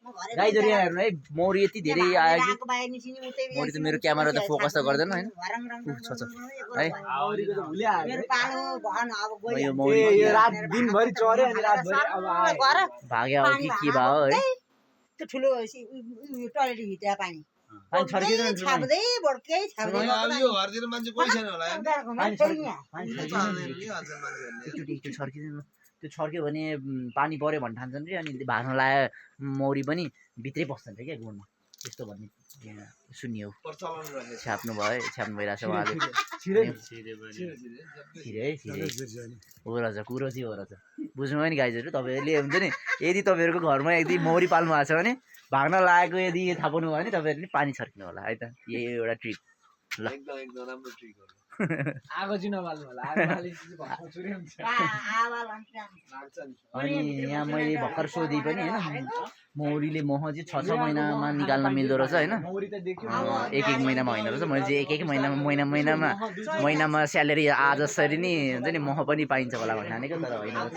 गाइजहरु यहाँ हेर्नु है मौरी यति धेरै आयो कि मौरी त मेरो क्यामेरा त फोकस त गर्दैन हैन है यो मौरी यो रात दिनभरि चर्यो अनि रातभरि अब आयो भाग्यो हो कि के भयो है त्यो ठुलो टोयलेट भित्र पानी पानी छर्किदैन छाप्दै बड्कै छाप्दै अब यो घरतिर मान्छे कोही छैन होला एकचोटि छर्किदैन त्यो छर्क्यो भने पानी पर्यो भन्ने ठान्छन् रे अनि भाग्न लाए मौरी पनि भित्रै बस्छन् रे क्या गुणमा त्यस्तो भन्ने सुनियो छ्याप्नु भइरहेछ उहाँले छिरे हो रहेछ कुरो चाहिँ हो रहेछ बुझ्नु भयो नि गाइजहरू तपाईँहरूले हुन्छ नि यदि तपाईँहरूको घरमा यदि मौरी पाल्नु भएको छ भने भाग्न लागेको यदि थाहा पाउनु भयो भने तपाईँहरूले पानी छर्किनु होला है त यही एउटा ट्रिक ल एकदम राम्रो ट्रिक हो आगो चाहिँ नबाल्नु होला आगो बालेपछि भक्कु चुरे हुन्छ अनि यहाँ मैले भर्खर सोधेँ पनि होइन मौरीले मह चाहिँ 6-6 महिनामा निकाल्न मिल्दो रहेछ होइन मौरी त देख्यो एक महिनामा होइन रहेछ मैले चाहिँ एक महिनामा स्यालेरी आज जसरी नि हुन्छ नि मह पनि पाइन्छ होला भन्ने हानेको तर होइन रहेछ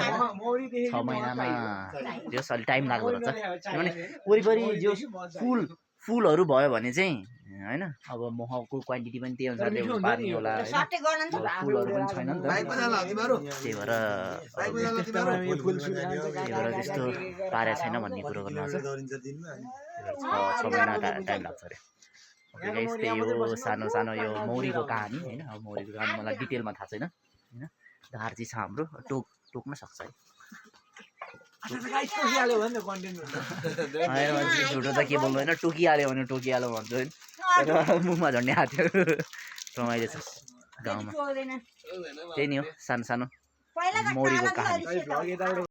6 महिनामा त्यो अलि टाइम लाग्दो रहेछ किनभने वरिपरि जो फुलहरू भयो भने चाहिँ हैन अब महको क्वान्टिटी पनि त्यही अनुसारले पार्ने होला हैन फुलहरू पनि छैन नि त त्यही भएर त्यस्तो पारे छैन भन्ने कुरो गर्नु छ 6 महिना टाइम लाग्छ अरे ओके गाइस त्यही हो सानो यो मौरीको कहानी हैन अब मौरीको कहानी मलाई डिटेलमा थाहा छैन हैन धार चाहिँ छ हाम्रो टोक्न सक्छ है झुटो त के बोल्नु होइन टोकिहाल्यो भने टोकिहाल्यो भन्छु होइन मुखमा झन्डै हाथ्यो रमाइलो छ गाउँमा त्यही नि हो सानो मौरीको कहानी